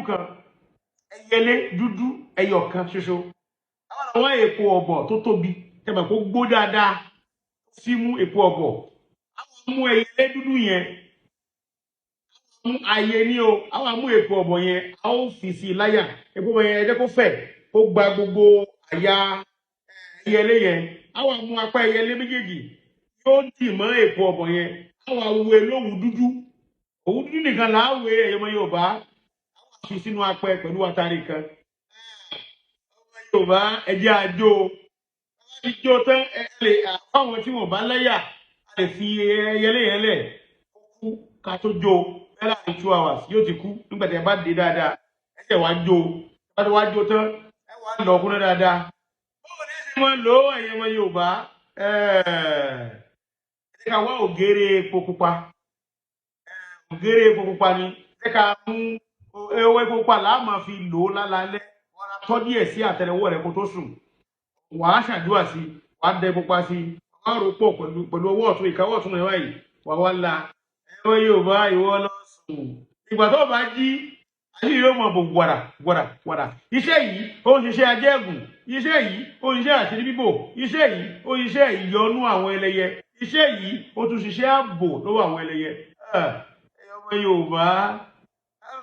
kan, ẹyẹlé dúdú ẹyọ kan ṣoṣo, àwọn èpo ọ̀bọ̀ tó tóbi tẹmọ̀ kó gbó dáadáa sí mú èpo ọ̀bọ̀, àwọn mú ẹyẹlé dúdú yẹn, mú ayé ní o, àwọn amú èpo ọ̀bọ̀ yẹn, a ó fi sí i láyà. Èpo ọ̀bọ̀ yẹn, ẹ jẹ́ kó fẹ̀, kó gba gbogbo àyà ẹyẹlé yẹn. Àwọn amú apá ẹyẹlé méjèèjì, yóò dì mọ́ èpo ọ̀bọ̀ yẹn. Àwọn awé lówù dúdú, òwú dúdú nìkan là á wé. Ẹ̀yọ́mọ Yorùbá, fi sínú apẹ pẹ̀lú atari kan. Ọmọ Yorùbá, ẹjẹ́ àjò ìjọ tán. Ẹ lè fáwọn tí wọn bá láyà, a lè fi ẹyẹlé yẹn lẹ̀ kó kú ká tó jó. Bẹ́ẹ̀ láàrin 2 hours yóò ti kú. Nígbà tí ẹ bá dé dáadáa, ẹ ṣẹ̀ wá jó. Ẹ bá ti wá jó tán, ẹ wá lọ kúnná dáadáa. Báwo ni ẹ ṣe máa ń lò ó, ẹ̀yin ọmọ Yorùbá? Ẹ jẹ́ ká wá ògèrè epo pupa. Ògèrè epo pupa ni jẹ́ ká mú. Ewé epo pupa là á máa fi lò ó lálálẹ́. Wọ́n á tọ́ díẹ̀ sí àtẹ́lẹwọ́ rẹ̀ kó tó sùn. Wàá ṣàdúrà sí, wàá dẹ pupa sí, wàá rò pọ̀ pẹ̀lú ọwọ́ ọ̀tún, ìkáwọ́ ọ̀tún rẹ̀ báyìí, wàá wá la ẹ̀rọ Yorùbá, ìwọ lọ sùn. Ìgbà tó bá jí, àṣírí yóò mọ̀ bò wàrà wàrà wàrà. Iṣẹ́ yìí, ó ń ṣiṣẹ́ ajẹ́gùn. Iṣẹ́ yìí, ó ń ṣiṣẹ́ àṣírí bíbò. Iṣẹ́ yìí, ó ń ṣiṣẹ́ ìyọnú àwọn ẹlẹ́yẹ. Iṣẹ́ yìí, ó tún ṣiṣẹ́ ààbò lọ́wọ́ àwọn ẹlẹ́yẹ. Ọmọ Yorùbá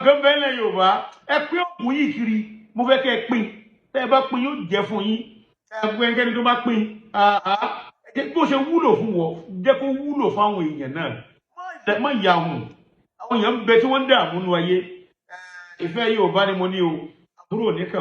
gẹ́gẹ́ Yorùbá, ẹ pín ògùn yìí kiri. Mo fẹ́ kẹ́ ẹ pín. Tẹ́ ẹ bá pín, yóò jẹ́ fún yín. Ẹnikẹ́ni tó bá pín, bó ṣe wúlò fún wọ, jẹ́ kó wúlò fáwọn èèyàn náà. Má yà hùn. Àwọn èèyàn ń bẹ tí wọ́n ń dààmú nínú ayé. Ìfẹ́ Yorùbá ni mo ní o. Àbúrò nìkan.